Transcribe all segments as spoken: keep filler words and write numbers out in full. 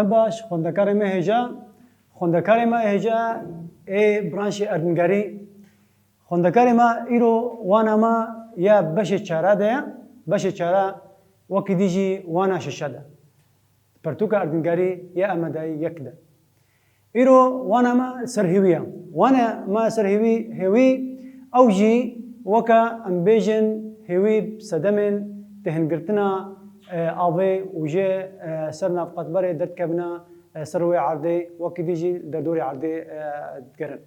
Baş, xwendekarê me hêja, xwendekarê me hêja ê branşê erdnîgarî. Xwendekarê me îro wana me ya beşê çara de ye, beşê çara wekî dî jî wana şeşa de. Pertûka erdnîgarî ya Amedayî yek de. Îro wana me ser hêwî ye. Wana me ser hêwî, hêwî ew jî weke em bêjin hêwî sedemên têhingirtina, e, avê û jê, e, ser navqetberê derdikevine, e, ser wê erdê, wekî dî jî derdorê erdê, e, digerin.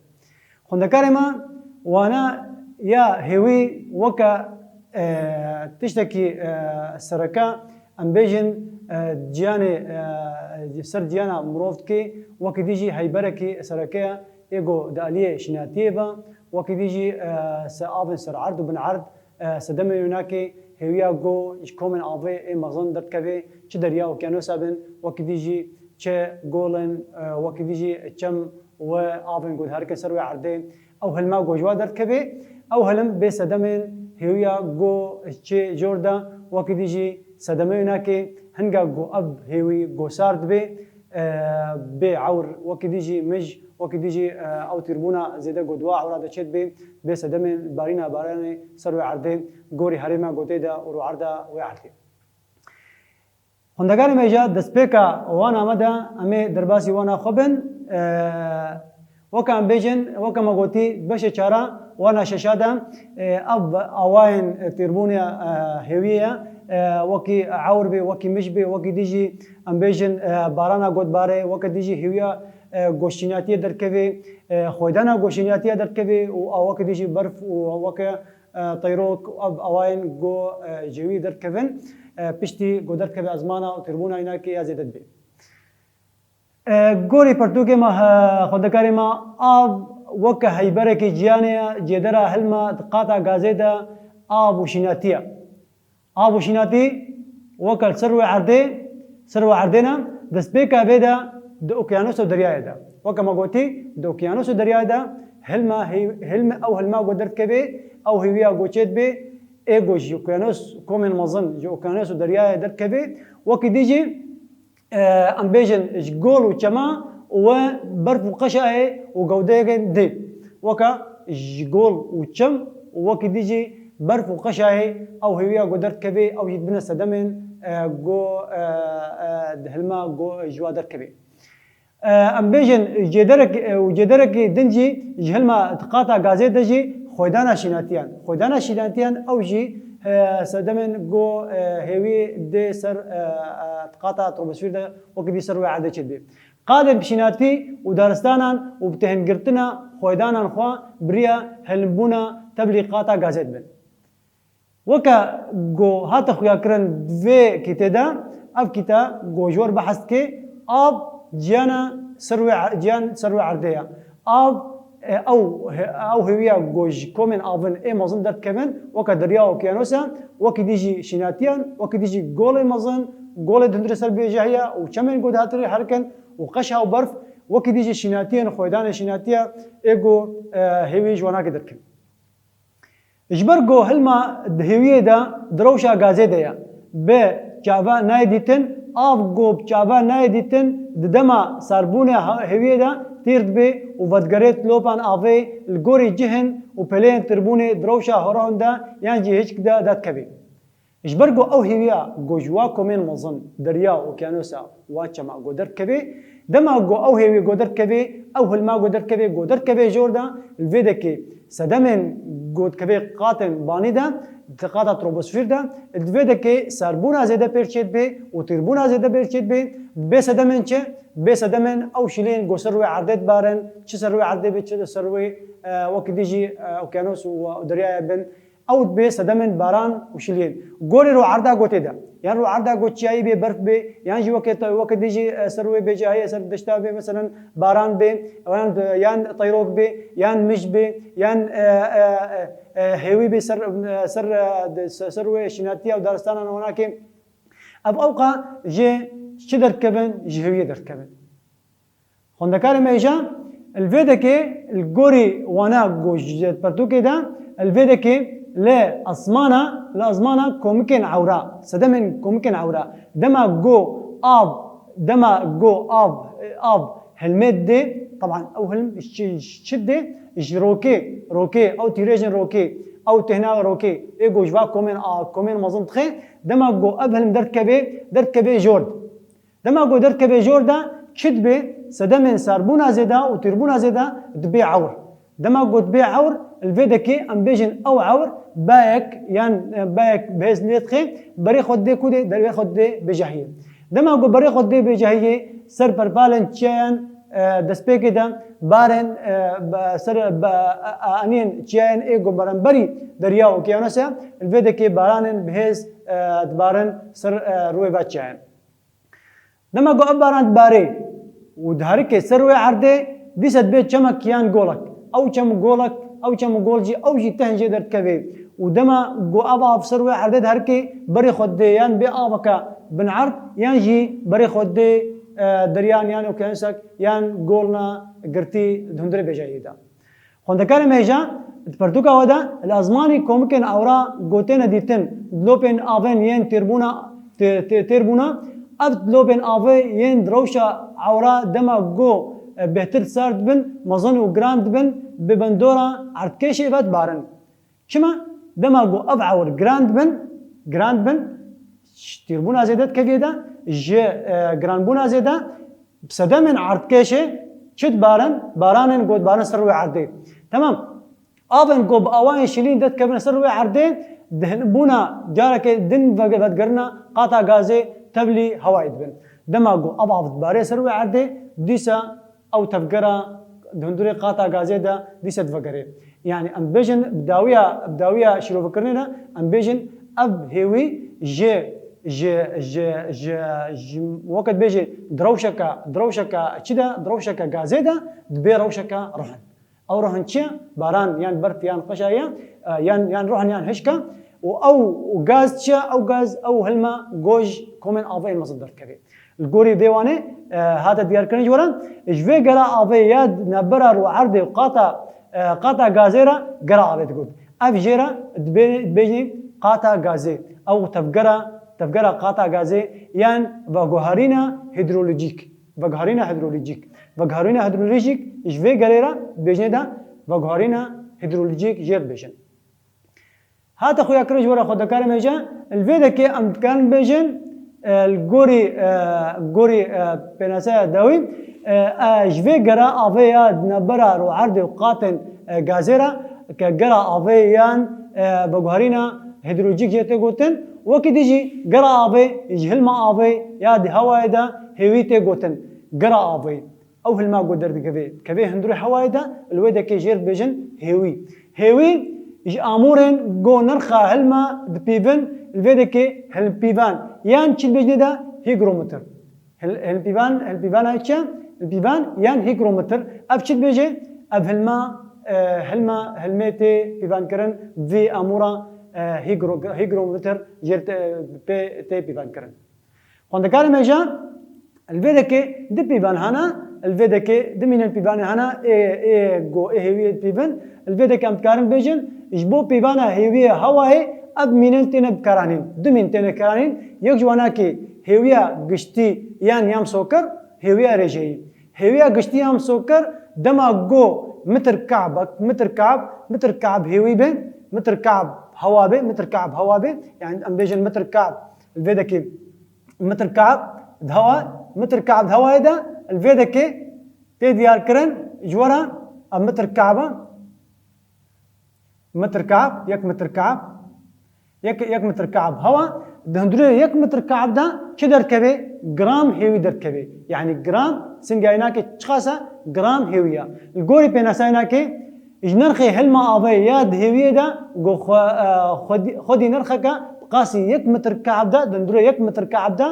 Xwendekarê me wana ya hêwî weke, e, tiştekî, e, sereke, em bêjin, e, ciyanê, e, ser ciyana mirov dike, wekî dî jî heyberekî sereke ye, ê ku di aliyê şînatiyê ve, wekî dî jî, e, se avên ser erd û bin erd, e, sedemê wê nake hêwiya ku ji komên avê ê mezin derdikeve, çi derya okyanusa bin, wekî dî jî çi golên, e, wekî dî jî çem û avên ku diherikin ser wê erdê, ew hilma ku ji wa derdikeve, ew hilim bê sedemên hêwiya ku çê jor de, wekî dî jî sedemê wê nake hinga ku ev hêwî ku sar dibe, e, bê ewr, wekî dî jî mij, wekî dî jî, e, ew tîrbûna zêde ku di wa ewra de çêdibe, bê sedemên barîna baranê ser wê erdê gorî herêma ku tê de û rûerda wê erdê. Xwendekarê me jî destpêka wana me de em ê derbasî wana xwe bin. E, weke em bêjin, weke me gotî, beşê çara wana şeşa de, e, ev awayên têrbûnê, e, hêwiyê ye. E, wekî ewr bê, wekî mij bê, wekî dî jî em bêjin, e, barana gotbarê, weke dî jî hêwiya, e, goşînatiyê derkevê, e, xweydana goşînatiya derkevê û a weke dî jî berf û weke e, teyrok, ev awayên ku, e, ji wî derdikevin, e, piştî ku derdikeve ezmana û têrbûna wî nake ya zêde dibe. E, gorî pertûkê me, e, xwendekarê me, av weke heyberekî ciyanê ye, cêdera hilma di qata gazê de av û şînatî ye. Av û şînatî weke li ser wê erdê, ser wê erdê ne, destpêka vê de di okyanus û deryayê de. Weke me gotî, di okyanus û deryayê de hilma hê-, hilme, ew hilma ku derdikeve, ew hêwiya ku çêdibe, ê ku ji okyanus, komên mezin ji okyanus û deryayê derdikeve, wekî dî jî, e, em bêjin ji gol û çema û we berf û qeşayê û gewdeyekên dê. Weke ji gol û çem û wekî dî jî berf û qeşayê ew hêwiya ku derdikeve, ew jî dibine sedemên, e, ku, e, e, di hilma ku ji wa derdikeve. E, em bêjin cêderek, e, û cêderekî din jî ji hilma di qata gazê de jî xwedana şînatiyan. Xwedana şînatiyan ew jî, e, sedemên ku, e, hêwî dê ser, e, e, di qata troposfîr de wekî dî ser wê erdê çêdibe. Qadên bi şînatî û daristanan û bi têhingirtina xwedanan xwe bi riya hilmbûna tevlî qata gazê dibin. Weke ku hate xuyakirin di vê kîtê de, ev kîte ku ji we re behs dike, av ciyana ser wê e-, ciyan ser wê erdê ye. Av, e, ew, ew hêwiya ku ji komên avin ê mezin derdikevin, weke derya û okyanus e, wekî dî jî şînatiyan, wekî dî jî golê mezin, golê di hundirê ser bêjehiya û çemên ku dihatin herikin û qeşa û berf, wekî dî jî şînatiyên xwedanê şînatiya ê ku, e, hêwî ji wanakê derdikin. Ji ber ku hilma di hêwiyê de di rewşa gazê de ye, bi çava nayê dîtin, av ku bi çava nayê dîtin, di dema sarbûnê ha-, hêwiyê de tîr dibe û vedigere di lopan avê, li gorî cihên û pêleyên tirbûnê di rewşa horan de yan jî hişk de derdikeve. Ji ber ku ew hêwiya ku ji wa komên mezin, derya û okyanusa, wan çema ku derdikeve, dema ku ew hêwî ku derdikeve, ew hilma ku derdikeve, ku derdikeve jor de, li vê dekê sedemên ku dikeve qatên banî de, di qata troposfîr de, di vê dekê sarbûna zêde pêr çêdibe û tîrbûna zêde pêr çêdibe, dibê sedemên çi? Dibê sedemên ew şilên ku ser wê erdê dibarin, çi ser wê erdê be, çi li ser wê, e, wekî dî jî, e, okyanus û, û deryayê bin, ew dibê sedemên baran û şiliyên. Gorî rûerda ku tê de. Yan rûerda ku çiyayî bê, berf bê, yan jî weke te-, weke dî jî, e, ser wê bêjahiyê, ser deşta bê, meselen baran bê, yan, yan teyrok bê, yan mij bê, yan, e, e, e, e, hêwî bê ser, e, ser, e, de-, se-, ser wê şînatiya û daristanan wanakê. Ev ewqa jê çi derdikevin? Ji hêwiyê derdikevin. Xwendekarê me hêja, li vê dekê li gorî wana ku ji pertûkê de, li vê dekê li ezmana, li ezmana komikên ewra, sedemên komikên ewra. Dema ku av Dema go av, av hilmê didê, teban ew hilm ji çi, ji çi didê? Ji rokê, rokê, ew tîrêjên rokê, ew têhna rokê, ê go ji va komên a, komên mezin dixê, dema go ev hilm derdikevê, derdikevê jor. Dema go derdikevê jor de çi dibê? Sedemên sarbûna zêde û tîrbûna zêde dibê ewr. Dema go dibê ewr, li vê dekê em bêjin ew ewr bayek yan, e, bayek bihêz lê dixê, berê xwe didê ku dê, dervê xwe didê bêjahiyê. Dema go berê xwe didê bêjahiyê, ser perpalên çiyayan, e, destpêkê de barên, e, be-, ser be-, a-, a-, aniyên çiyayan ê go beramberî derya û okyanusa, li vê dekê baranên bihêz, e, dibarin ser, e, rûyê va çiyayan. Dema ku ev baran dibarê û diherike ser wê erdê, dîsa dibê çemek yan golek. Ew çem û golek, ew çem û gol jî, ew jî teh jê derdikeve. Û dema ku ev av ser wê erdê diherike, berê xwe didê yan bê aveke bin erd, yan jî berê xwe didê, e, deryan yan okyanusek yan golna girtî di hundirê bêjahiyê de. Xwendekarê me hêja, di pertûka we de li ezmanî komikên awra gotêne dîtin, dilopên avên yên têrbûna, tê-, tê-, têrbûna, ev dilopên avê yên di rewşa awra dema go, e, bêhtir sar dibin, mezin û giran dibin, bi bandora erdkêşê ve dibarin. Çima? Dema go ev awir giran dibin, giran dibin, ji têrbûna zêde dikeviyê de, ji, e, giranbûna zêde, bi sedemên erdkêşê çi dibarin? Baranên go dibarin ser wê erdê. Temam. Avên go bi awayên şilîn derdikevin ser wê erdê, di hilbûna careke din ve-, vedigirina qata gazê tevlî hewayê dibin. Dema go ev av dibarê ser wê erdê, dîsa ew tevgera di hundirê qata gazê de dîsa divegerê. Yanî em bêjin bi dawiya, bi dawiya şîrovekirinê de em bêjin ev hêwî ji, ji, ji, ji, ji, weke dibêjê di rewşeke, di rewşeke çi de, di rewşeke gazê de dibê rewşeke ruhin. Ew ruhin çi ye? Baran yan berf yan xweşa ye, e, yan, yan ruhin yan hişka. Û ew, û gaz çi ye? Ew gaz, ew hilma goj komên avê mezin derdikeve. Li gorî vê wanê, e, hate diyarkirin ji we re, ji vê gera avê ya di navbera rûerdê û qata, e, qata gazê re gera avê digot. Ev jê re dibê-, dibêjin qata gazê. Ew tevgera, tevgera qata gazê yan veguherîna hîdrolojîk. Veguherîna hîdrolojîk. Veguherîna hîdrolojîk ji vê gerê re dibêjinê de veguherîna hîdrolojîk jê re dibêjin. Hate xuya kirin ji we re xwendekarê me hêja, li vê dekê em dikarin bêjin, e, li gorî, e, gorî, e, pênasaya dawî, e, e, ji vê gera avê ya di navbera rûerdê û qatên, e, gazê re, ke gera avê yan, e, veguherîna hîdrolojîk jê tê gotin, wekî dî jî gera avê ji hilma avê ya di hewayê de hêwî tê gotin. Gera avê. Ew hilma ku derdikeve, dikeve hundirê hewayê de, li wê dekê jê re dibêjin hêwî. Hêwî ji amûrên ku nirxa hilma dipîvin, li vê dekê hilmpîvan. Yan çi dibêjinê de hîgrometir. Hil-, hilmpîvan, hilmpîvana çi? Hilmpîvan yan hîgrometir. Ev çi dibêje? Ev hilma, e, hilma, hilmê tê pîvankirin vî amûra, e, hîgro-, hîgrometir jê re tê, pê, tê pîvankirin. Xwendekarê me hêja, li vê dekê du pîvan hene, li vê dekê du mînên pîvanê hene, ê, ê go ê hêwiyê dipîvin. Li vê dekê em dikarin bêjin, ji bo pîvana hêwiyê hewayê ev mînên têne bikaranîn. Du mîn têne karanîn, yek ji wanakê hêwiya giştî yan yam sokir, hêwiya rêjeyî. Hêwiya giştî yam sokir dema go mitir kab, mitir kab, mitir kab hêwî be, mitir kab hewa be, mitir kab hewa be, yani em bêjin mitir kab li vê dekê mitir kab di hewa, mitir kab di hewayê de, li vê dekê tê diyar kirin ji we re, ev mitir kab e, mitir kab, yek mitir kab, yek, yek mitir kab hewa, di hundirê yek mitir kab de çi derdikeve? Gram hêwî derdikeve. Yani gram, singayê nake çiqas e? Gram hêwî ye. Li gorî pênasayê nake, ji nirxê hilma avê ya di hêwiyê de ku xwe-, e, xwedî, xwedî nirxeke bi qasî yek mitir kab de, di hundirê yek mitir kab de,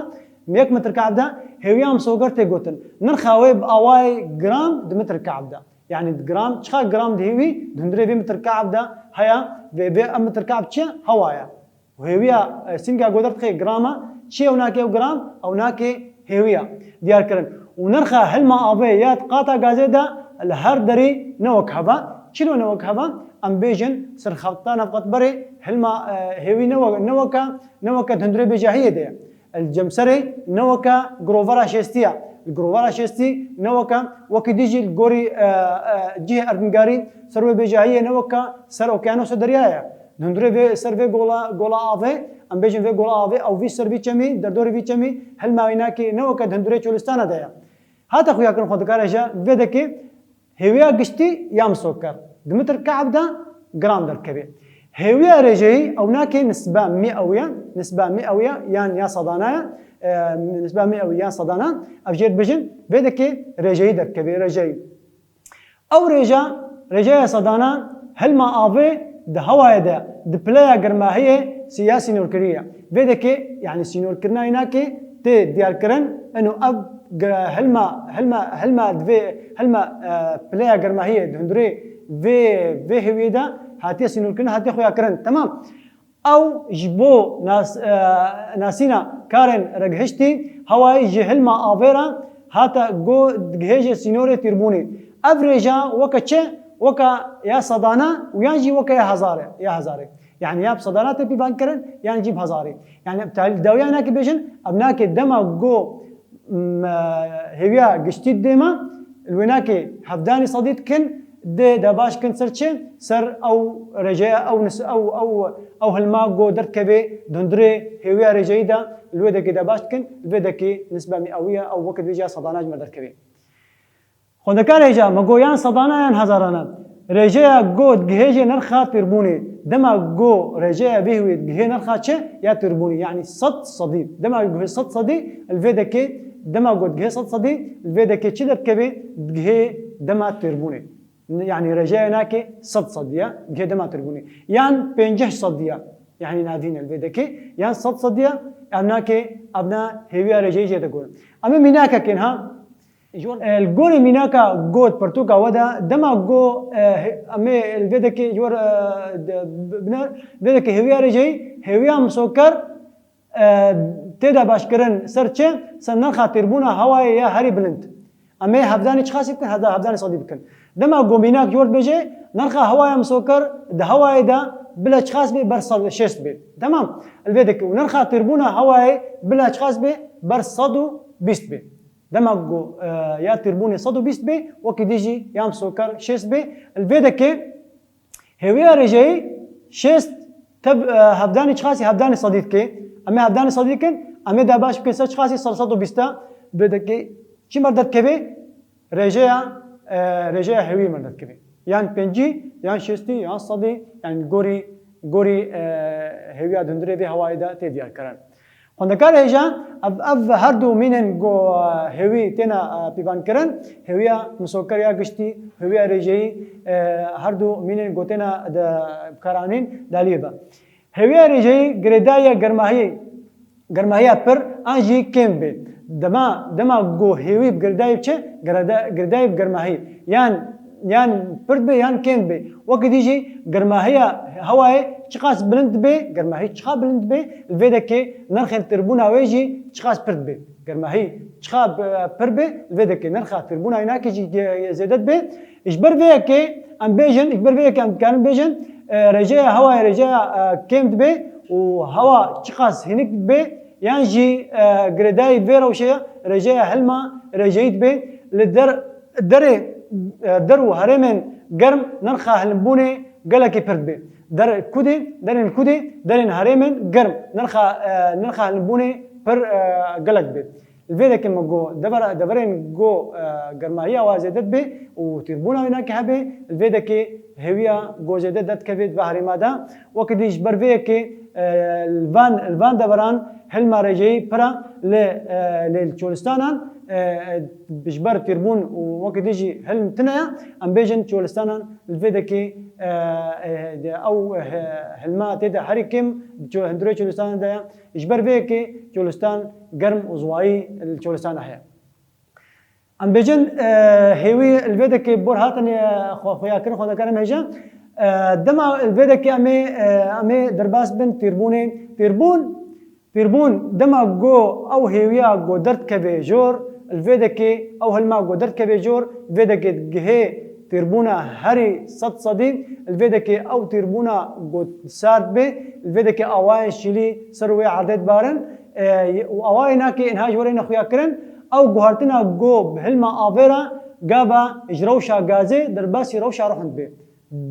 yek mitir kab de hêwiya em sokir tê gotin. Nirxa wê bi awayê gram di mitir kab de. Yani gram, çiqa gram di hêwî, di hundirê vê mitir kab de heye, vê, vê ev mitir kab çi ye? Hewa ye. Û hêwiya, e, sînga ku derdixê grama, çi ye ew nake ew gram? Ew nake hêwiya. Diyar kirin. Û nirxa hilma avê ya di qata gazê de li her derî ne wek hev e. Çilo ne wek hev e? Em bêjin, serxefta navxwetberê hilma, e, hêwî ne we-, ne wek e, ne wek e di hundirê bêjahiyê de ye. Li cemserê ne weke girovera şêstî ye. Li girovera şêstî ne weke, wekî dî jî li gorî, e, e, cihê erdnîgarî ser wê bêjahiyê ne weke ser okyanûsa deryayê ye. Di hundirê vê, ser vê gola, gola avê, em bêjin vê gola avê, ew vî ser vî çemî, derdorê vî çemî, hilma wî nakê ne weke di hundirê çolistana de ye. Hate xuyakirin xwe dikare ji vê dekê hêwiya giştî ya misoker di mitir ke'b de gram derkevê. Hêwiya rêjeyî ew nakê nisba mi'ewiye, nisba mi'ewiye yan ya sedana ye, e, nisba mi'ewiye yan sedana, ev jê dibêjin vê dekê rêjeyî derkevê, rêjeyî. Ew rêje, rêjeya sedana hilma avê di hewayê de di pileya germahiyê sî-, ya sînorkirî ye. Vê dekê, yanî sînorkirina wî nakê tê diyarkirin, ino ev ge-, hilma, hilma, hilma divê, hilma, e, pileya germahiyê di hundirê vê, vê hêwiyê de hatiye sînorkirin, hatiye xuyakirin. Temam. Ew ji bo nas-, e, nasîna karên reghiştî hewayî ji hilma avê re hate go digihêje sînorê tîrbûnê. Ev rêje weke çi? Weke ya sedana û yan jî weke ya hezarê, ya hezarê. Yanî ya bi sedana tê pîvankirin, yan jî bi hezarê. Yanî bi tal-, dawiya nakê bêjin, ev nakê dema go m-, hêviya giştî dê me, li wê nakê hevdanî sedî dikin, dê dabaş kin ser çi? Ser ew rêjeya, ew nis-, ew, ew, ew hilma go derdikevê di hundirê hêviya rêjeyî de, li wê dekê dabaş dikin, li vê dekê nisba mi'ewiye, ew wekî vêjeya sedana ji me derdikevê. Xwendekar hêja, me go yan sedana yan hezarana. Rêjeya go digihêje nirxa tîrbûnê. Dema go rêjeya vê hêwiyê digihê nirxa çi? Ya tîrbûnê. Yanî sed sedî. Dema go sed sedî, li vê dekê, dema go digihê sed sedî, li vê dekê çi derdikevê? Digihê dema tîrbûnê. N-, yanî rêjeya nakê sed sedî ye, digihê dema tîrbûnê. Yan pêncî sedî ye. Yanî navîn e li vê dekê. Yan sed sedî ye, em nakê, em na hêwiya rêjeyî jê de gurin. Em ê mînakekê niha. Ji wan, e, li gorî mînaka go di pirtûka we de, dema go, e, he-, em ê li vê dekê ji wan, e, de, bi-, bine, vê dekê hêwiya rêjeyî, hêwiya misoker, e, tê dabaşkirin ser çi? Ser nirxa tîrbûna hewayê ya herî bilind. Em ê hevdanî çiqasî bikin? Hevda-, hevdanî sedî bikin. Dema go mînak ji wan dibêje, nirxa hewaya misoker di hewayê de bila çiqas bê? Ber sed şêst bê. Temam. Li vê dekê û nirxa tîrbûna hewayê bila çiqas bê? Ber sed û bîst bê. Dema ku, e, ya tîrbûnê sed û bîst bê, wekî dî jî ya misoker şêst bê. Li vê dekê hêwiya rêjeyî şêst tev, e, hevdanî çiqasî? Hevdanî sedî dike. Em ê hevdanî sedî dikin, em ê dabaş bikin ser çiqasî? Ser sed û bîst e. Vê dekê çi me derdikeve? Rêjeya, e, rêjeya hêwî me derdikeve. Yan pêncî, yan şêstî, yan sedî, yan gorî, gorî, e, hêwiya di hundirê vê hewayê de tê diyarkirin. Xwendekar hêja, ev, ev her du mînên ku, e, hêwî têne, e, pîvankirin, hêwiya misoker ya giştî, hêwiya rêjeyî, e, her du mînên ku têne de bikaranîn daliyê be. Hêwiya rêjeyî girêdayî ya germahiyê, germahiya pir an jî kêm be. Dema, dema ku hêwî bi girêdayî bi çi? Girêda-, girêdayî bi germahî. Yan yan pir dibe yan kêm dibe. Wekî dî jî germahiya hewayê çiqas bilind dibe, germahî çiqa bilind dibe, li vê dekê nirxên tîrbûna wê jî çiqas pir dibe. Germahî çiqa bi-, pir be, li vê dekê nirxa tîrbûna wî nakê jî ge-, zêde dibe. Ji ber vê yekê em bêjin, ji ber vê yekê em dikarin bêjin, e, rêjeya hewayê rêjeya, e, kêm dibe û hewa çiqas hînik dibe, yan jî, e, girêdayî vê rewşê rêjeya hilma rêjeyî dibe. Li der derê, e, der û herêmên germ nirxa hilinbûnê gelekî pir dibe. Der Kudê, derên Kudê, derên herêmên germ nirxa, e, nirxa hilinbûnê pir, e, gelek dibe. Li vê dekê me got, dever-, deverên go, e, germahiya wa zêde dibe û tîrbûna wê nakê hebe, li vê dekê hêwiya go zêde derdikeve di vê herêma de. Wekî dî ji ber vê yekê, e, li van, li van deveran hilma rêjeyî pir e, lê, e, lê li çolistanan, e, e, ji ber tîrbûn û wekî dî jî hilm tune ye, em bêjin çolistanan li vê dekê, e, e, de ew, e, hilma tê de herî kêm di ço-, hundirê çolistanan de ye. Ji ber vê yekê çolistan germ û ziwayî li çolistanan heye. Em bêjin, e, hêwî li vê dekê bor hatin, e, xwe, xuyakirin xwendekarên hêja. E, dema li vê dekê em ê, e, em ê derbas bin tîrbûnê. Tîrbûn, tîrbûn dema go ew hêwiya go derdikeve jor, li vê dekê ew hilma go derdikeve jor, li vê dekê digihê tîrbûna herî sed sedî, li vê dekê ew tîrbûna go sard bê, li vê dekê awayên şîlî ser wê erdê dibarin. E, û awayê nakê inha ji werê nexuya kirin, ew guhertina go bi hilma avê re gava ji rewşa gazê derbasî rewşa ruhund bê.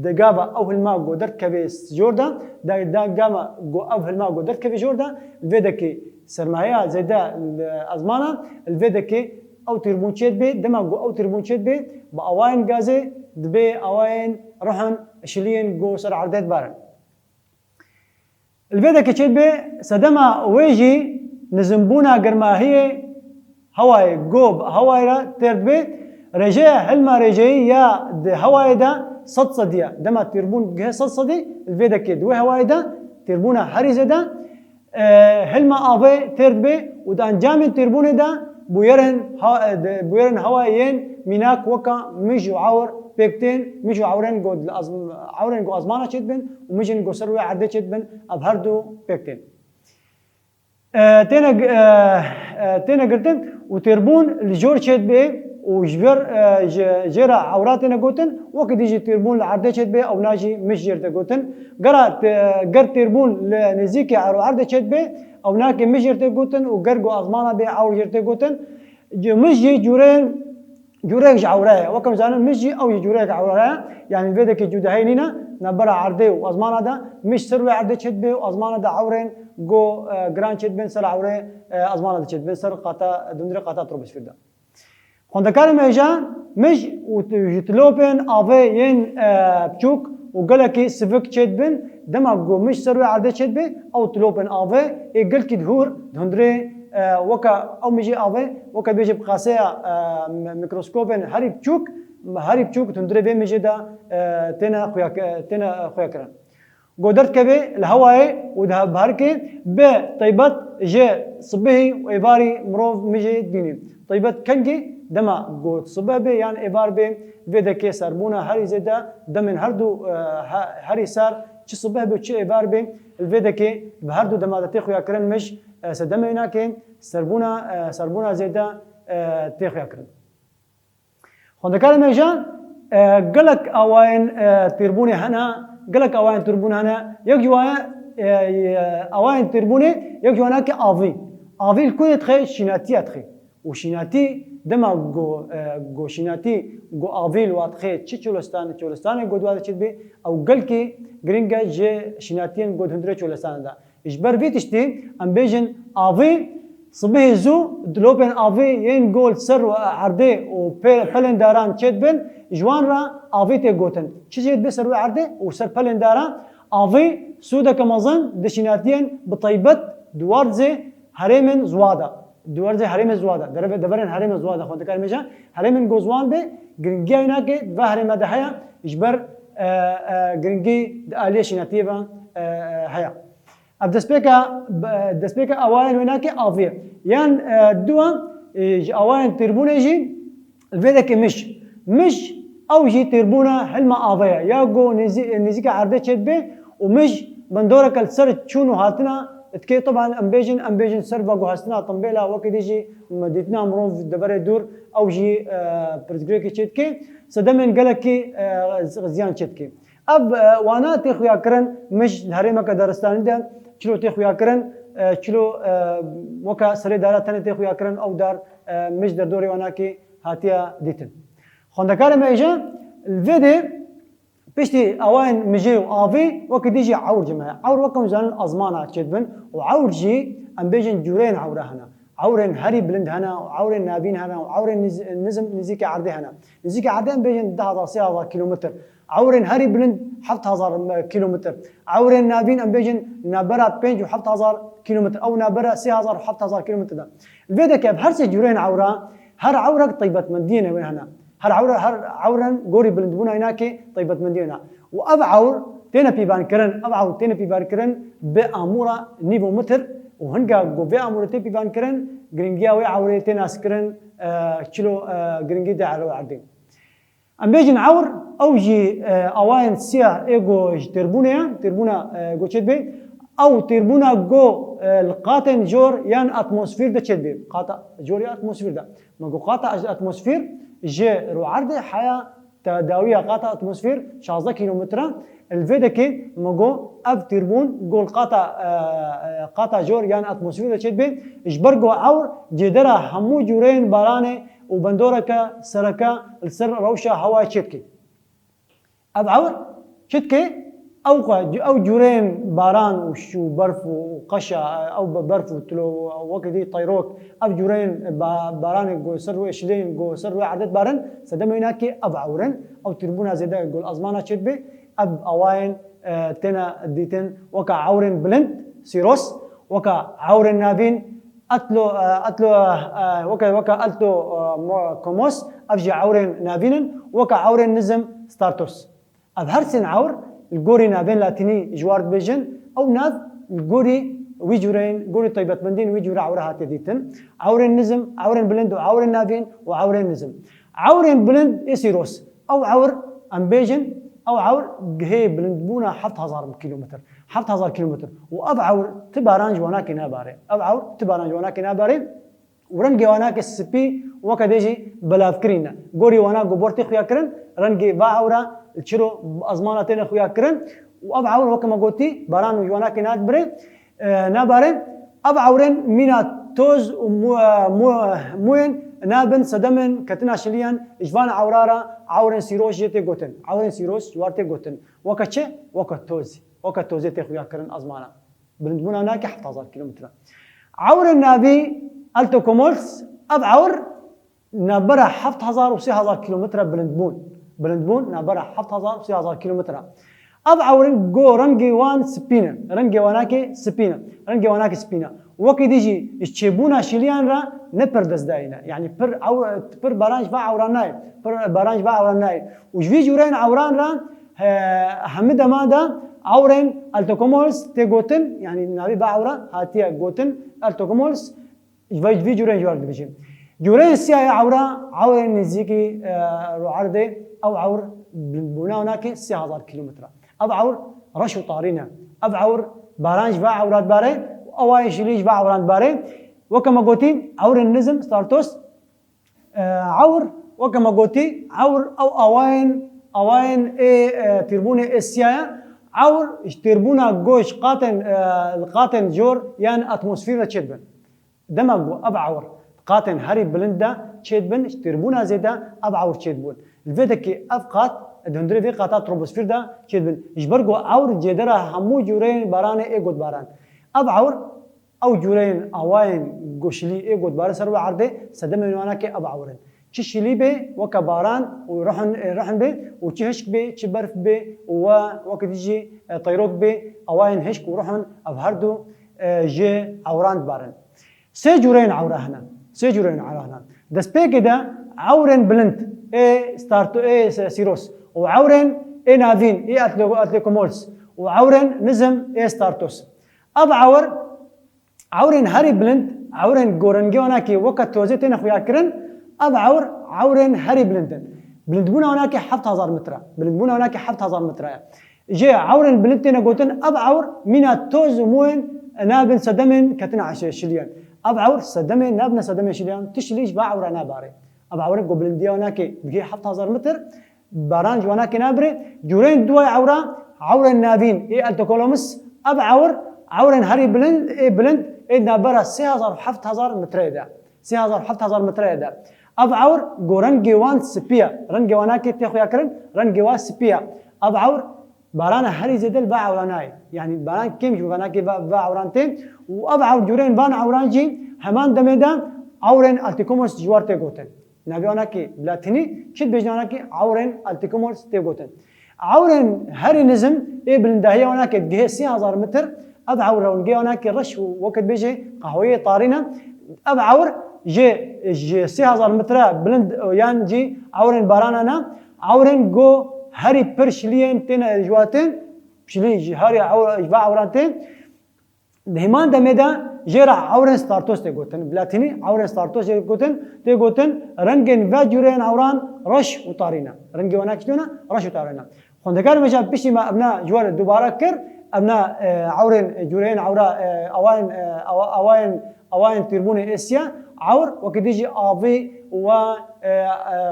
Di gava ew hilma go derdikeve jor de, da, da gava go ev hilma go derdikeve jor de, li vê dekê sermayeya zêde li ezmana, li vê dekê ew têrbûn çêdibê, dema go ew têrbûn çêdibê, bi awayên gazê dibê awayên ruhun şiliyên go ser erdê dibarin. Li vê dekê çêdibê, sedema wê jî nizimbûna germahiyê hewayê go bi hewayê re têr dibê. Rêjeya hilma rêjeyî ya di hewayê de sed sedî ye. Dema têrbûn digihe sed sedî, li vê dekê di wê hewayê de têrbûna herî zêde, e, hilma avê têr dibê û di encamên têrbûnê de bûyerên ha-, e, di, bûyerên hewayê yên mînak weka mij û ewr pêk tên, mij û ewrên go li ezm-, ewrên go ezmana çêdibin û mijên go ser wê erdê çêdibin, ev her du pêk tên. E, têne, e, e, têne girtin û têrbûn li jor çêdibê û ji ber, e, ji, jê re ewra têne gotin, wekî dî jî têrbûn li erdê çêdibê, ewna jî mij jê re tê gotin. Gera te-, ger têrbûn li nêzîkê ero erdê çêdibê, ewnakê mij jê re tê gotin û ger go ezmana bê ewr jê re tê gotin. Ji mij jî cûreyên Cûrek ji ewre ye. Weke em zanin, mij jî ew jî cûrek ewre ye. Yanî vê dekê cudahiyê nîne, navbera erdê û ezmana de, mij ser wê erdê çêdibê û ezmana de ewrên go, e, giran çêdibên ser ewrê, e, ezmana de çêdibên ser qata, di hundirê qata troposfîr de. Xwendekarê me hêja, mij û t-, ji tilopên avê yên, e, biçûk û gelekî sivik çêdibin, dema ku mij ser wê erdê çêdibê, ew tilopên avê ê gelkî dihûr, di hundirê, e, weke ew mijê avê, weke bêje bi qaseya, e, mi-, mîkroskopên herî biçûk, herî biçûk di hundirê vê mijê de, e, têne xuya-, têne xuyakirin. Go derdikeve li hewayê û di hevberkê bi taybet ji sibihî û êvarî mirov mijê dibînî. Taybet kengî dema go sibih bê yan êvar bê, vê dekê serbûna herî zêde demên her du, e, he-, herî sar, çi sibih bê çi êvar bê, li vê dekê bi her du dema de tê xuyakirin mij, e, sedemê wî nake, serbûna, e, serbûna zêde, e, tê xuyakirin. Xwendekarê me hêja, e, gelek awayên, e, têrbûnê hene, gelek awayên têrbûn hene. Yek ji waye, e, e, awayên têrbûnê, yek ji wan nake avî. Avî li ku yê dixe? Şînatiya dixe. Û şînatî dema go, e, go şînatî, go avî li wa dixe, çi çolestan, çolestanê go di wa de çêdibê, ew gelkî giring e ji şînatiyên go di hundirê çolestana de. Ji ber vê tiştî em bêjin avî, sibihê zû dilopên avî yên go li ser erdê û pê-, pelên daran çêdibin, ji wan re avî tê gotin. Çi jê dibe ser wê erdê û ser pelên daran, avî sûdeke mezin di şînatiyên bi taybet di werzê herêmên ziwa de. Di werzê herêmên ziwa de. Derve-, deverên herêmên ziwa de xwendekarê me hêja. Herêmên go ziwan bê, giringiya wî nake, di va herêma de heye, ji ber, e, e, giringî di aliyê şînatiyê ve, e, e, heye. Ev destpêka, destpêka awayên wê nake avî ye. Yan, e, dua, e, ji awayên têrbûnê jî li vê dekê mij. Mij, ew jî têrbûna hilma avê ye. Ya go nêzî-, nêzîka erdê çêdibe û mij bandoreke li ser çûn û hatina dike. Teban em bêjin, em bêjin ser veguhestina timbêla, wekî dî jî dîtina mirov deverê dûr, ew jî, e, pirsgirêkê çêdike. Sedemên gelekî, e, ziyan çêdike. Ev, e, wana tê xuyakirin, mij li herêmeke daristanî de çilo tê xuyakirin, e, çilo, e, weke serê dara tenê tê xuyakirin, ew dar, e, mij derdorê wanakê hatiye dîtin. Xwendekarê me hêja, li vê de piştî awayên mijê û avî, wekî dî jî ewr cime ye. Ewr weke em zanin ezmana çêdibin û ewr jî em bêjin cûreyên ewre hene. Ewrên herî bilind hene û ewrên navîn hene û ewrên niz-, nizm nizîkê erdê hene. Nizîkê erdê em bêjin du hezar, sê hezar kîlometr. Ewrên herî bilind heft hezar kîlometr. Ewrên navîn em bêjin navbera pênc û heft hezar kîlometr. Ew navbera sê hezar û heft hezar kîlometr de. Li vê dekê ev her sê cûreyên ewra, her ewrek taybetmendiyên wê hene. Her ewre, her ewren gorî bilindbûna wî nake taybetmendiyê wî ne. Û ev ewr têne pîvankirin, ev ewr têne pîvankirin bi amûra nîvo metr û hinga ku vê amûrê tê pîvankirin, giringiya wê ewrê tê naskirin, e, çilo, e, giringî de ero erdê. Em bêjin ewr, ew jî, e, awayên siyah ê ku ji têrbûnê ye, têrbûna, e, ku çêdibe, ew têrbûna ku, e, li qatên jor yan atmosfîr de çêdibe. Qata jor ya atmosfîr de. Me got qata atmosfîr ji rûerdê heya te dawiya qata atmosfîr şazdeh kîlometre, Li vê dekê me got ev tîrbûn go li qata, e, e, qata jor yan atmosfêr de çêdibe, ji ber ku ewr cêdera hemû cûreyên baranê û bendoreke sereke li ser rewşa hewayê çêdike. Ev ewr çêdike, ew xwe, ew cûreyên baran û ş-, û berf û, û qeşa, ew be-, berf û tilo, weke dî teyrok, ev cûreyên ba-, baranê ku ser rûyê şilên, ku ser rûyê erdê dibarin, sedemê wî nake ev ewr in, ew tîrbûna zêde ku li ezmana çêdibe, ev awayên, e, têne dîtin weke ewrên bilind, sîros, weke ewrên navîn, atlo, e, atlo, e, weke, weke atlo, e, mo-, komos, ev jî ewrên navîn in, weke ewrên nizm, startos. Ev her sên ewr li gorî navên latînî ji war dibêjin, ew nav li gorî wî cûreyên, gorî taybetmendiyên wî cûre ewre hatiye dîtin. Ewrên nizm, ewrên bilind û ewrên navîn û ewrên nizm. Ewrên bilind ê sîros. Ew ewr, em bêjin, ew ewr gihê bilindbûna heft hezar kîlometr. Heft hezar kîlometr. Û ev ewr ti baran ji wanakê nabare. Ev ewr ti baran ji wanakê nabare. Û rengê wanakê spî weke dê jî belavkirî ne. Gorî wana ku bor tê xuya kirin, rengê va ewra çiro ezmana têne xuya kirin. Û ev ewr weke me gotî, baran ji wanakê nadibire, e, nabare. Ev ewrên mîna toz û mu-, mu-, mûyên nabin sedemên ketina şiliyan ji van ewra re ewrên sîros jê tê gotin. Ewrên sîros ji war tê gotin. Weke çi? Weke toz. Weke tozê tê xuya kirin ezmana. Bilindbûna nake heft hezar kîlometre. Ewrên navî, altokomols, ev ewr navbera heft hezar û sê hezar kîlometre bilind bûn. Bilind bûn navbera heft hezar û sê hezar kîlometre. Ev ewrin go rengê wan spî ne. Rengê wanakê spî ne. Rengê wanakê spî ne. Wekî dî jî ji çêbûna şiliyan re ne pir dest dayî ne. Yanî pir ew, pir baran ji va ewran nayê. Pir baran ji va ewran nayê. Û ji vî cûreyên ewran re, he, hemî dema de ewrên altokomols tê gotin, yanî navê va ewra hatiye gotin altokomols. Ji vê, vî cûrên ji war dibêjin. Cûreyên siyayê ewra, ewrên nêzîkî, e, rûerdê, ew ewr bi, bûna winakê sê hezar kîlometre. Ev ewr reş û tarî ne. Ev ewr baran ji va ewra dibare û awayên şilî ji va ewran dibare. Weke me gotî, ewrên nizm, startos, e, ewr, weke me gotî, ewr ew awayên, awayên ê, e, tîrbûnê ê siya ye. Ewr ji tîrbûna go ji qatên, e, li qatên jor yan atmosfîr re çêdibin. Dema ku ev ewr di qatên herî bilind de çêdibin, ji tîrbûna zêde ev ewr çêdibûn. Li vê dekê ev qat, di hundirê vê qata troposfîr de çêdibin. Ji ber ku ewr cêdera hemû cûreyên baranê ê gotbaran. Ev ewr, ew cûreyên awayên ku şilî ê gotbarin ser wê erdê, sedemên wanakê ev ewr in. Çi şilî bê, weke baran û ruhin, ruhin bê û çi hişk bê, çi berf bê û we, weke dî jî, e, teyrok bê, awayên hişk û ruhin ev her du, e, ji ewran dibarin. Sê cûreyên ewra hene. Sê cûreyên ewra hene. Destpêkê de ewrên bilind ê starto-, ê se-, sîros û ewrên ê navîn ê atlo-, atlekomols û ewrên nizm ê startos. Ev ewr, ewrên herî bilind, ewrên gorengê wanakê weke tozê têne xuya kirin, ev ewr, ewrên herî bilind in. Bilindbûna wanakê heft hezar metre. Bilindbûna wanakê heft hezar metre ye. Jê ewrên bilind têne gotin, ev ewr mîna toz û mûyên nabin sedemên ketina eşe-, şiliyan. Ev ewr sedemê nabine sedemê şiliyan, tu şilî ji va ewra nabarê. Ev ewrên ku bilindiya wanakê digihê heft hezar metr, baran ji wanakê nabire. Cûreyên duway ewra, ewrên navîn ê altokomols, ev ewr, ewrên herî bilind, ê bilind, ê navbera sê hezar û heft hezar metreyê de. Sê hezar heft hezar metreyê de. Ev ewr ku rengê wan spî ye. Rengê wanakê tê xuya kirin, rengê wan spî ye. Ev ewr barana herî zêde li va ewran nayê. Yanî baran kêm ji wanakê va, va ewran tê û ev ewr cûreyên van ewran jî heman demê de ewrên altokomols ji war tê gotin. Navê wanakê bi latînî çi dibêjin wanakê ewrên altokomols tê gotin. Ewrên herî nizm ê bilindahiya wanakê digihê sê hezar metr, ev ewr rewngê wanakê reş û weke dibêje qehweyê tarî ne. Ev ewr ji, ji sê hezar metre bilind yan jî ewrên barana ne. Ewrên ku herî pir şiliyên têne jiwatin, şilî ji herî ewr, ji va ewran tê. Di hêman demê de jê re ewrên startos tê gotin. Bi latînî ewrên startos jê gotin, tê gotin, rengên ve cûreyên ewran reş û tarî ne. Rengê wan akî ne, reş û tarî ne. Xwendekarê me jî piştî me evna ji we re dubare kir, evna, e, ewrên, e, cûreyên ewra, e, awayên, e, awa-, awayên, awayên tîrbûnê ê siya, ewr, wekî dî jî avî û, e, e,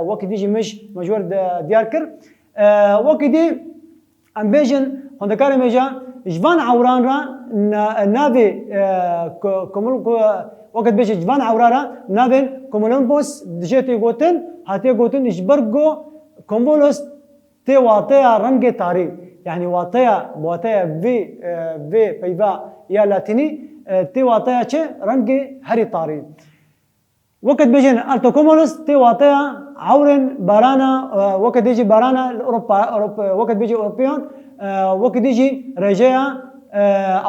wekî dî jî mij me ji we re de-, diyar kir. E, wekî dî Em bêjin, xwendekarê mêja, ji van ewran re na-, navê, e, ko-, komul-, ko-, weke dibêje ji van ewra re navên cumulonimbus dijê tê gotin, hatiye gotin ji ber ku cumulus tê wateya rengê tarî, yanî wateya, wateya vê, e, vê peyva ya latînî, e, tê wateya çi? Rengê herî tarî. Weke dibêjin altocumulus tê wateya ewrên barana, e, weke dê jî barana li Ewropa, Ewropa, weke dibêjî Ewropeyan, e, weke dê jî rêjeya, e,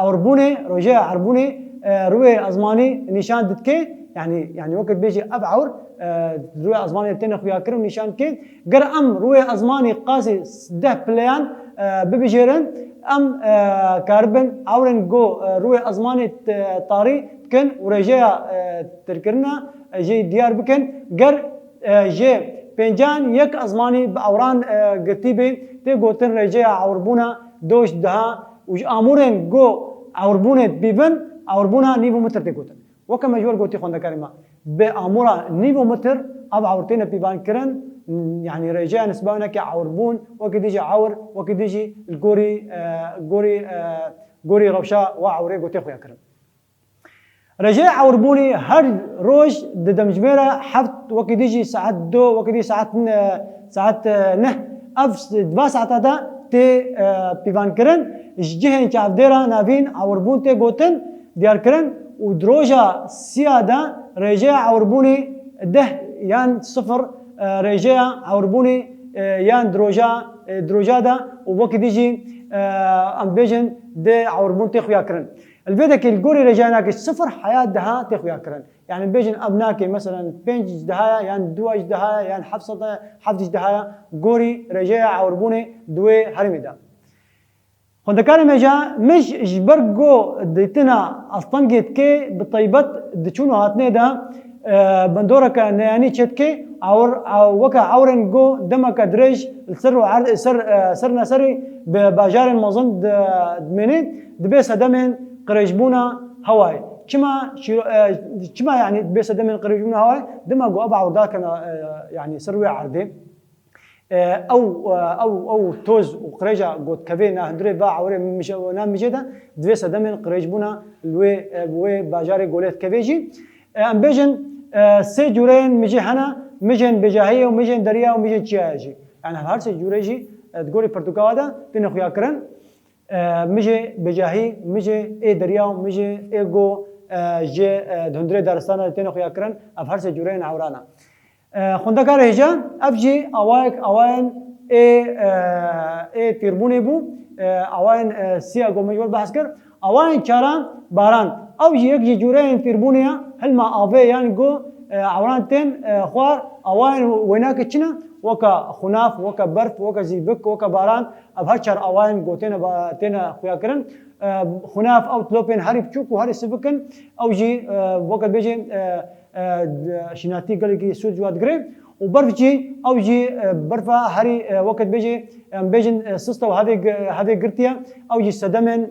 ewrbûnê, rêjeya ewrbûnê, e, rûyê ezmanî nîşan didike. Yanî, yanî weke dibêjî ev ewr, e, rûyê ezmanê têne xuyakirin û nîşan dike. Ger em rûyê ezmanî qasî deh pileyan, e, bibijêrin, em, e, karibin ewrên go, e, rûyê ezmanê t-, tarî dikin û rêjeya, e, tirkirina, e, jê diyar bikin. Ger, e, ji pêncan yek ezmanî bi ewran, e, girtî bê, tê gotin rêjeya ewrbûna do ji deha û ji amûrên go ewrbûnê dibîvin, ewrbûna nîvo metir tê gotin. Weke me ji we re gotî xwendekarê me, bi amûra nîvo metir ev ewr têne pîvankirin, yanî rêjeya nisba wê neke ewrbûn, wekî dî jî ewr, wekî dî jî li gorî, e, gorî, e, gorî rewşa wa ewrê gotê xuya kirin. Rêjeya ewrbûnê her roj di demjimêra heft, wekî dî jî saet du, wekî dî saet ne-, saet, e, neh. Ev s-, di va saeta de tê, e, pîvankirin. Ji cihên çavdêra navîn ewrbûn tê gotin, diyarkirin û di roja siya de rêjeya ewrbûnê deh yan sifir, e, rêjeya ewrbûnê, e, yan di roja, e, di roja de û wekî dî jî, e, em dibêjin dê ewrbûn tê xuya kirin. Li vê dekê li gorî rêjeya nake sifir heya deha tê xuya kirin. Yanî bêjin ev nake, meselen, pênc ji dehaya, yan du ji dehaya, yan heft sed, heft ji dehaya, gorî rêjeya ewrbûnê di wê herêmê de. Xwendekarê mêja, mij ji ber ku dîtina astengê dike, bi taybet di çûn û hatinê de, e, bandoreke neyanî çêdike, ewr, ew, weke ewrên ku demeke dirêj li ser û erd-, ser, e, ser neserî bi bajarên mezin di-, dimêne, dibê sedemên qirêjbûna hewayê. Çima şîro-, e, çima, yanî, dibê sedemên qirêjbûna hewayê? Dema ku ev ewr dakene, e, yanî, ser wê erdê, e, ew, e, ew, ew toz û qirêja ku dikeve na hundirê va ewrê mije-, na mijê de, divê sedemên qirêjbûna li wê, e, wê bajarê golê dikeve jî. E, em bêjin, e, sê cûreyên mijê hene, mijên bêjahiyê û mijên deriya û mijên çiyayê jî. Yanî her sê cûrê jî, e, di gorî pirtûka de têne xuya kirin. E, mijê bêjahî, mijê ê deriya û mijê ê ku, e, ji, e, di hundirê daristana de têne xuya kirin, ev her sê cûreyên ewran e. E, xwendekarê hêja, ev jî awayek, awayên ê, e, ê tîrbûnê bû, e, awayên, e, siya ku min ji we re behs kir. Awayên çaran baran. Ew jî yek ji cûreyên tîrbûnê ye. Hilma avê yan ku, e, ewran tên, e, xwar. Awayên wênakê çi ne? Weke xunaf, weke berf, weke zîbik, weke baran. Ev her çar awayên ku têne ba-, têne xuya kirin. E, xunaf ew tilopên herî biçûk û herî sivik in. Ew jî, e, weke dibêjin, e, e, şînatî gelekî sûd ji we digire. Û berf jî, ew jî, e, berfa herî, e, weke dibêjê, em bêjin, e, sist e û hevê gi-, hevê girtiye. Ew jî sedemên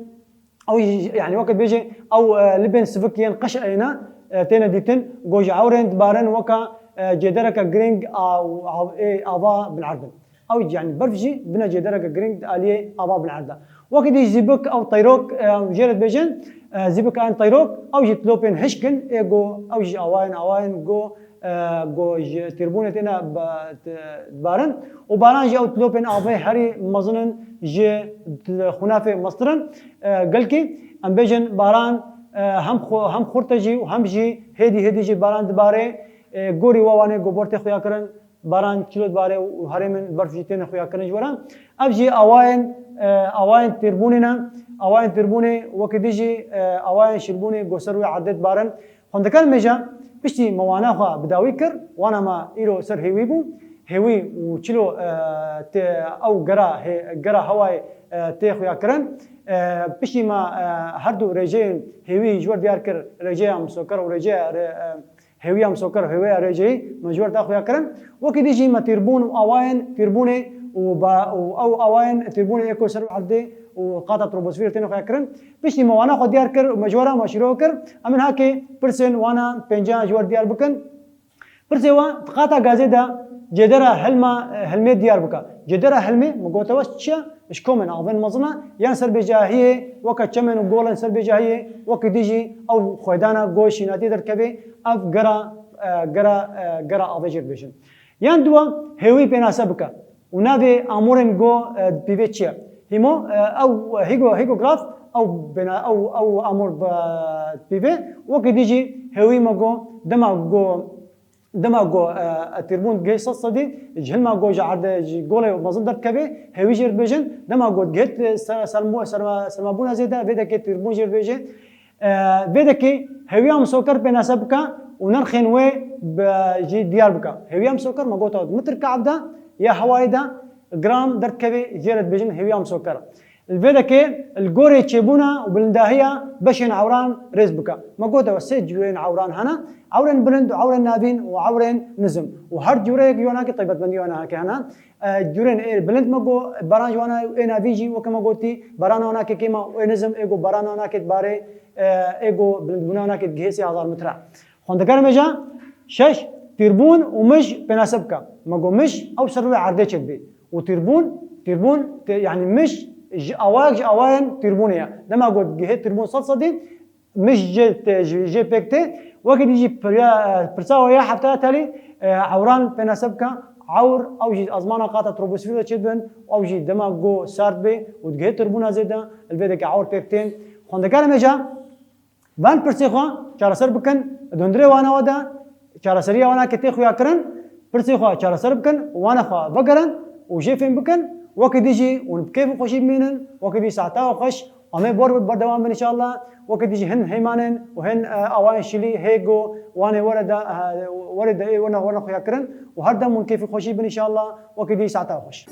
Ew jî, yanî weke dibêje, ew, e, libên sivik yên qeş êne, e, têne dîtin, ku ji ewrên dibarin weke, e, cêdereke girîng a, a, ê ava bin erd in. Ew, yanî berf jî bine cêdereke girîng di aliyê ava bin erd de. Wekî dî zîbik ew teyrok, e, jê re dibêjin, e, zîbik an teyrok, ew jî tilopên hişk in, ê ku ew jî awayên, awayên ku e, ku ji tîrbûnê têne ba-, t-, dibarin û baran jî ew tilopên avê herî mezin in ji t-, xunafê mestir in. E, gelkî em bêjin baran, e, hem xu-, hem xurt e jî û hem jî hêdî hêdî jî baran dibare. E, gorî we wanê ku bor tê xuya kirin, baran çilo dibare û herêmên berf jî têne xuya kirin ji we re. Ev jî awayên, e, awayên tîrbûnê ne. Awayên tîrbûnê wekî dî jî, e, awayên şilbûnê ku ser wê erdê dibarin. Xwendekarê mêja, piştî me wana xwe bi dawî kir, wana me îro ser hêwî bû. Hêwî û çilo, e, tê ew gera hê-, gera hewayê, e, tê xuya kirin. E, piştî me, e, her du rêjeyên hêwî ji we re diyar kir, rêjeya misoker û rêjeya rê-, e, hêwiya misoker, hêwiya rêjeyî me ji we re da xuya kirin. Wekî dî jî me tîrbûn û awayên tîrbûnê û ba-, û ew awayên tîrbûnê ê ku ser erdê û qata troposfîrê têne xuya kirin. Piştî me wana xwe diyar kir û me ji we re me şîrove kir. Em ên hakê pirsên wana pêncan ji we re diyar bikin. Pirsê we, di qata gazê de cêdera hilma, hilmê diyar bike. Cêdera hilmê, min gote we çi ye? Ji kom in, avên mezin e, yan serbêjahiyê, weke çemên û golên serbêjahiyê, weke dî jî ew xwedana go şînatiyê derdikeve, ev gera, e, gera, e, gera avê jê dibêjin. Yan diwa, hêwî pênase bike. Û navê amorên go, e, pîvê çi ye? Hîmo, e, ew hîgo-, hîgograf, ew bêna-, ew, ew amor bi pîvê, weke dî jî hêwî me go, dema go, dema go, e, e, tîrbûn gihê sed sedî, ji hilma go ji erde, ji golê mezin derdikeve, hêwî jê dibêjin, dema go gihê, e, ser-, sermo-, serma-, sermabûna zêde, vê dekê tîrbûn jê dibêje. E, vê dekê hêwiya misoker pênase bike û nirxên wê bi, jî diyar bike. Hêwiya misoker me gota di mitir kab de ya hewayê de gram derdikeve, jê re dibêjin hêwiya misoker. Li vê dekê li gorê çêbûna û bilindahiya beşên ewran rêz bike. Me gote we sê cûrên ewran hene, ewrên bilind û ewrên navîn û ewrên nizm. Û her cûreyek ji wana ke taybetmendî wana heke hene. E, cûrên ê bilind me got, baran ji wana ê navîn jî weke me gotî, barana wana ke kêm e û ê nizm ê got barana wana ke barê, e, ê got bilindbûna wana ke gihê sê hezar metre. Xwendekarê me ja, şeş, tîrbûn û mij pênase bike. Me got mij ew ser rûyê erdê çêdibê. Û tîrbûn, tîrbûn, tê-, yanî mij ji awayek ji awayên tîrbûnê ye. Dema got gihê tîrbûn sed sedî, mij jê tê, ji, jê pêk tê. Wekî dî jî pirya, pirsa we ya heftaya telî, e, ewran pênase bike. Ewr, ew jî ezmana qata troposfîrê de çêdibin, ew jî dema go sard bê û digihê tîrbûna zêde, li vê dekê ewr pêk tên. Xwendekarê me ja, van pirsê xwe çareser bikin, di hundirê wana we de çareseriya wana ke tê xuya kirin, pirsê xwe çareser bikin, wana xwe vegerin û jê fêm bikin, wekî dî jî hûn bi kêf û xweşî bimînin, wekî dî saeta we xweş. Em ê bor berdewam bin înşallah. Weke dî jî hin heymanên û hin, e, awayên şilî hê go wanê were de, e, were de ê werne, werne xuya kirin û her dem hûn kêfî xweşî bin înşallah. Weke dî saeta xweş.